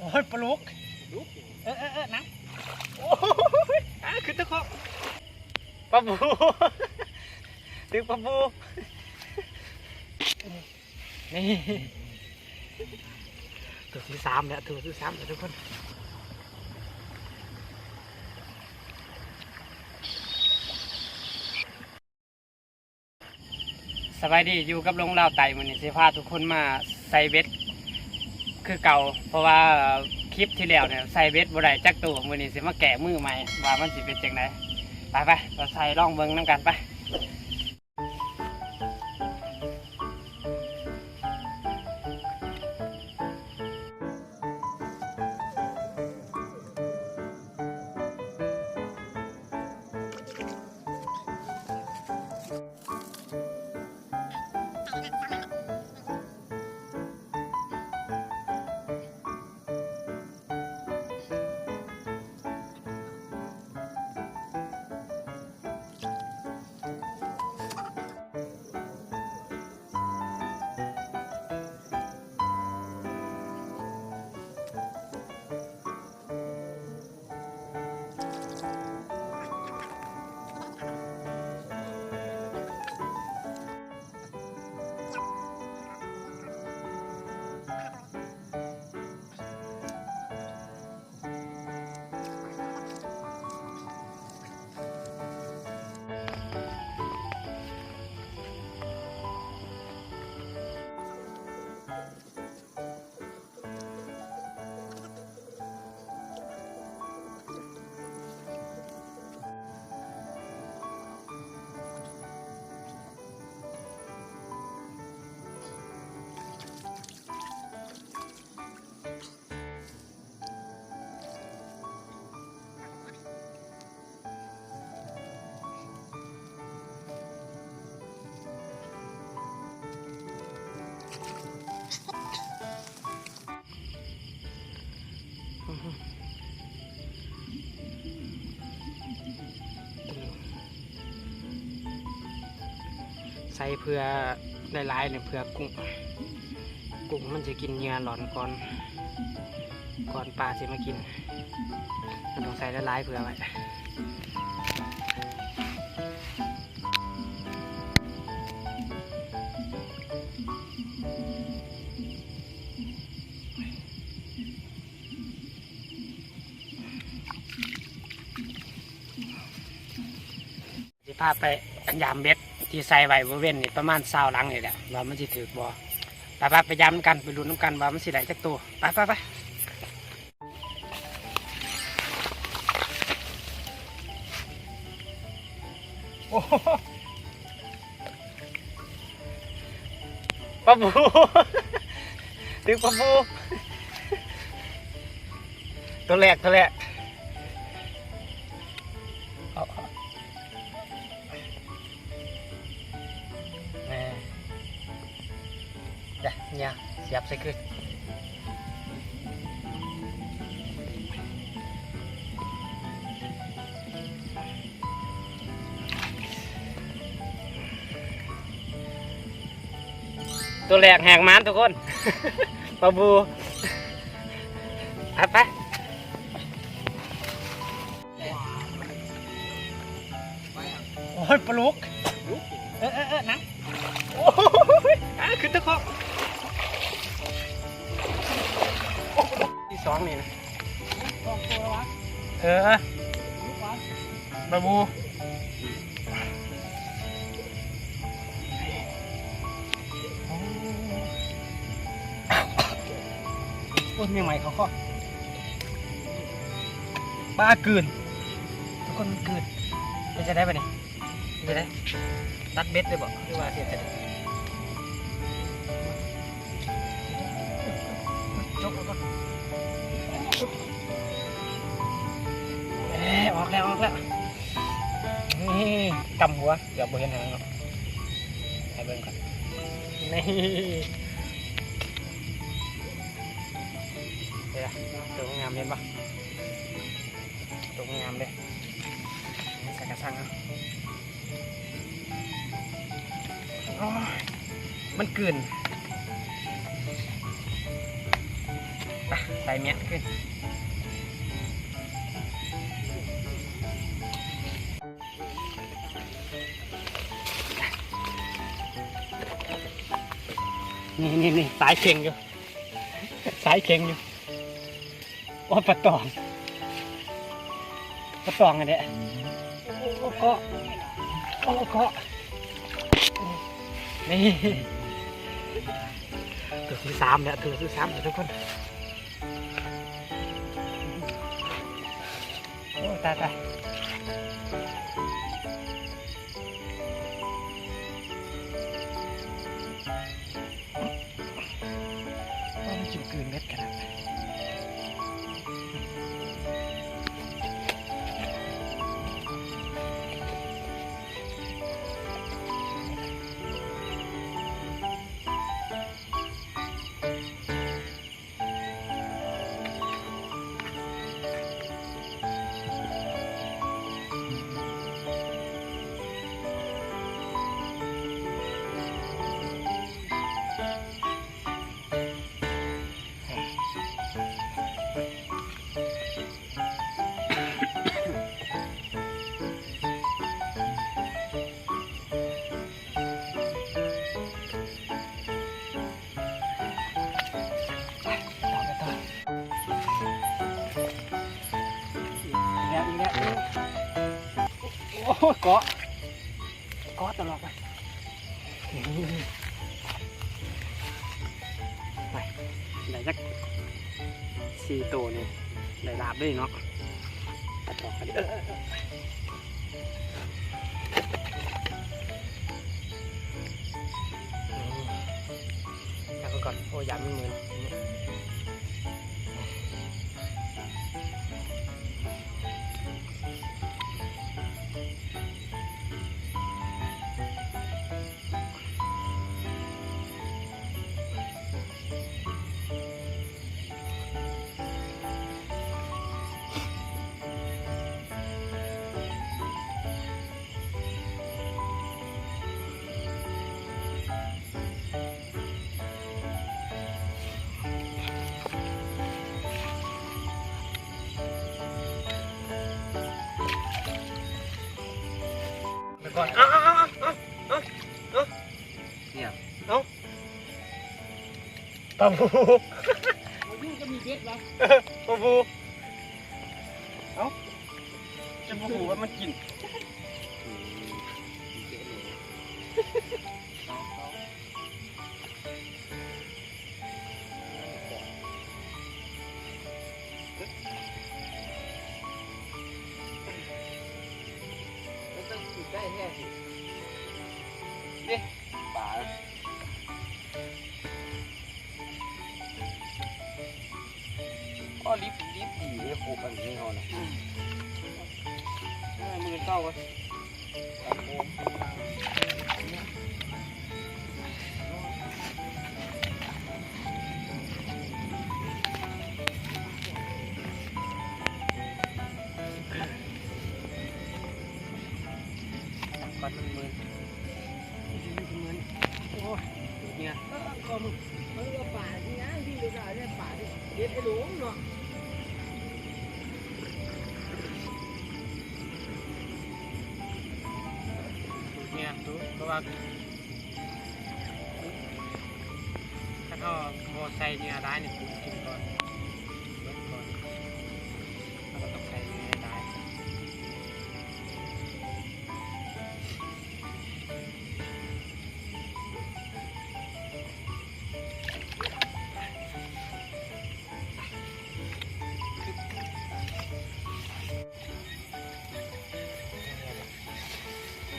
ໂອ້ຍ ປາດຸກ ເອີໆໆ ນະ ໂອ້ຍ ອາ ຂຶ້ນຕະເຄາະ ປາບູ ຖືກປາບູ ນີ້ ໂຕທີສາມແລ້ວ ໂຕທີສາມແລ້ວທຸກຄົນ. ສະບາຍດີ ຢູ່ກັບລຸງລາວໃຕ້ ມື້ນີ້ຊິພາທຸກຄົນມາໃສ່ເບັດຄືເກົ່າ ເພາະວ່າຄລິບທີ່ແລ້ວນີ້ໃສ່ເບັດບໍ່ໄດ້ຈັກໂຕ ມື້ນີ້ຊິມາແກ້ມືໃໝ່ວ່າມັນຊິເປັນຈັ່ງໃດ. ໄປໆ ໄປໃສ່ລອງເບິ່ງນຳກັນ ໄປ. ໃສ່ເພື່ອຫຼາຍໆ ເພື່ອກຸ້ງ ກຸ້ງມັນຊິກິນເຫຍື່ອຫຼອນກ່ອນ ກ່ອນປາຊິມາກິນ ມັນຕ້ອງໃສ່ຫຼາຍໆ ເພື່ອໄວ້. ຊິພາໄປຍາມເບັດທີ່ໃສ່ໄວ້ບໍລິເວນນີ້ປະມານຊາວຫຼັງນີ້ແຫຼະ ວ່າມັນຊິຖືກບໍ່. ໄປໆ ໄປຍາມນຳກັນ ໄປລຸ້ນນຳກັນວ່າມັນຊິໄດ້ຈັກໂຕ. ໄປໆ ໄປ. ໂອ້ໂຫ ປາບູ ຖືກປາບູ ໂຕແລກ ໂຕແລກ ເອົາ ເອົາ ແມ່ ດະ ເຫຍື່ອ ສຽບໃສ່ຄືນ. ໂຕແລກແຫກໝານທຸກຄົນ ປາບູ ໄປ ໄປ. ໂອ້ຍ ປາດຸກ ເອີໆໆ ນະ ໂອ້ຍ ອາ ຂຶ້ນຕະເຄາະ ທີສອງນີ້ນະ ສອງໂຕແລ້ວຫວາ ເອີ ປາບູ. ໂອ້ຍ ແມງໄມ້ເຂົ້າຄໍ ປາກືນ ທຸກຄົນ ມັນກືນ ເປັນຈັ່ງໃດບາດນີ້ ເປັນຈັ່ງໃດ ຕັດເບັດເລີຍບໍ່ ຫຼືວ່າເຮັດຈັ່ງໃດ ຈົກເອົາກ່ອນ ເອີ ອອກແລ້ວ ອອກແລ້ວ ນີ້ ກຳຫົວ ເກືອບບໍ່ເຫັນຫາງເນາະ ໃຫ້ເບິ່ງກ່ອນ ນີ້ ເຫັນລະ ໂຕງາມ ເຫັນບໍ່ ໂຕງາມເດ້ ໃສ່ກະຊັງເອົາ ໂອ້ຍ ມັນກືນ ໄປ ໄປ ສາຍແມ່ນຂຶ້ນ ນີ້ໆໆ ສາຍເຄັ່ງຢູ່ ສາຍເຄັ່ງຢູ່. ໂອ້ ປາຕອງ ປາຕອງອັນນີ້ ໂອ້ ເກາະ ໂອ້ ເກາະ ນີ້ ຕົວທີສາມແລ້ວ ຕົວທີສາມແລ້ວທຸກຄົນ. ໂອ້ ຕາຍ ຕາຍ. ໂອ້ ມັນກິນກືນເບັດຂະໜາດ. ອີກແລ້ວ ອີກແລ້ວ ໂອ້ຍ ເກາະ ເກາະຕະຫຼອດເລີຍ. ໄປ ໄດ້ຈັກສີ່ໂຕນີ້ ໄດ້ລາບເລີຍເນາະ ຕັດອອກກັນເດີ. ຈັບໄວ້ກ່ອນ ໂອ້ ຢ້ານມັນມືນ. ແລ້ວກໍ ເອົາ ເອົາ ເອົາ ເອົາ ເອົາ ເອົາ ເອົາ ປາບູ ບໍ່ຢູ່ກໍມີເບັດວະ ປາບູ ເອົ້າ ຈະບໍ່ຮູ້ວ່າມັນກິນ ມັນຕ້ອງຢູ່ໃກ້ແທ້ຊິ ເດ້ ປາ ອໍ ລິບ ລິບດີເດ້ ຄົບອັນນີ້ເຮົານະ ອືມ ເອີ ມື້ເຊົ້າກໍ ກ່ອນມັນມືນ ໂອ້ຍ ເໜື່ອຍ ເອີ ເອີ ກໍມັນ ມັນກໍປາທີ່ຫຍັງ ທີ່ເວລາເນຍ ປາທີ່ເຮັດໃຫ້ຫຼົງເນາະ ເໜື່ອຍ ເພາະວ່າ ຖ້າເຮົາບໍ່ໃສ່ເໜື່ອຫຼາຍນີ້ ກຸ້ງກິນກ່ອນ ເບິດກ່ອນ ເຮົາກໍຕ້ອງໃສ່ເໜື່ອຫຼາຍ.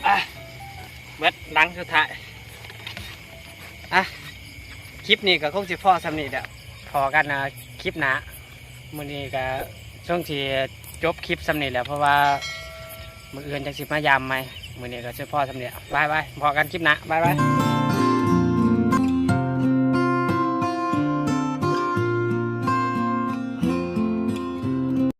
ອ່ະ ເບິດຫຼັງສຸດທ້າຍ ອ່ະ ຄລິບນີ້ກໍຄົງຊິພໍສ່ຳນີ້ແຫຼະ ພໍ້ກັນ ອ່າ ຄລິບໜ້າ. ມື້ນີ້ກໍຊົງຊິຈົບຄລິບສ່ຳນີ້ແຫຼະ ເພາະວ່າມື້ອື່ນຈັ່ງຊິມາຢາມໃໝ່. ມື້ນີ້ກໍຊິພໍສ່ຳນີ້ ບາຍບາຍ ພໍ້ກັນຄລິບໜ້າ ບາຍບາຍ.